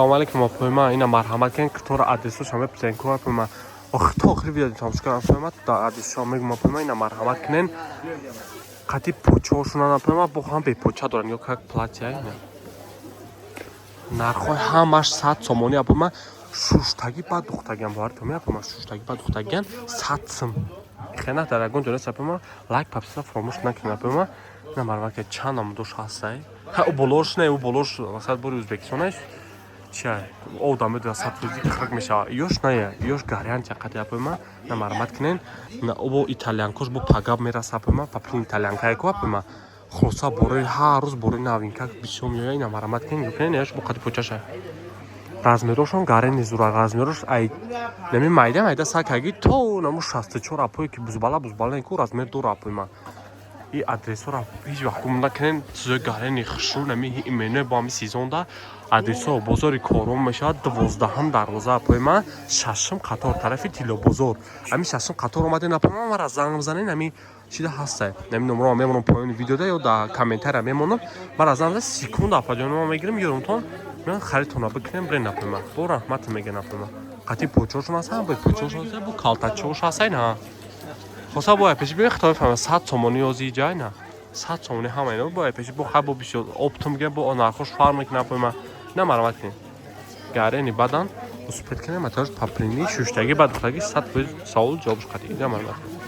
Салому алейкум, апойма. Ина, марҳамат кунед, ктора адресошам мепурсен ку, апойма. Охи, то охири видео тамошо кунам, апойма, да адресшо мегум, апойма. Ина, марҳамат кунед. Қати почаҳошонан, апойма, бо ҳам бепоча доранд, ё как платья ина. Нархҳои ҳамаш 100 сомонӣ, апойма. Шуштагӣ ба духтагиам бовар кунед, апойма, шуштагӣ ба духтагиан 100 сум. Хена дар ягон ҷо нест, апойма. Лайк, подписка фаромӯш накунед, апойма. Ина, марҳамат кунед, чанд намудош ҳастай. Ҳа, ӯ болош не, ӯ болош масалан бори Ӯзбекистон аст. Чия одам медонад, 100% қирқ мешавад. Ёш ная, ёш гарантия қати, апойма. На, марҳамат кунед. На, бо итальянкош бо пагаб мераса, апойма, паплин итальянкае ку, апойма. Хулоса, борои ҳар рӯз борои новинка бисёр меояд. Ина, марҳамат кунед, кунед, ёш бо қати почаша. Размерошон гарени зура, размерош ай нами майда майда сакаги то наму 64, апое ки бузбала бузбала ку размер дора, апойма. И адресҳоро ҳеҷ вақт гум накунед, чизои гарени хушрӯ нами именои бо ҳами сезонда. Адресҳо: бозори Корон мешавад, 12-ҳам дарвоза, апои шашум қатор, тарафи Тиллобозор. Ҳами шашум қатор омаден, апои, мара занг бизанен. Ҳами чида ҳастай, ҳами номроро мемонам поёни видеода ё дар комментария мемонам. Мара занг бизан, секунда, апаҷон, ма мегирем, ёрумтон меан, харидтона бикунем, брен, апои. Бо раҳмат мегӯен, апои. Қати почошон ҳаст, ҳам почош ҳаст, бо калтачош ҳастай на. Хоса бо пеши биё, хитои фаҳма, 100 сомонӣ ёзи ҷай на, 100 сомонӣ ҳама ино. Бо пеши бо хай, бо бисёр оптом ге, бо нархош фарқ мекунад, апои. На, марҳамат кунед, гарени бадан успеть кунем, матош паплини шуштагӣ ба духтагӣ 100%, савол ҷавобш қатъӣ. На, марҳамат кунед.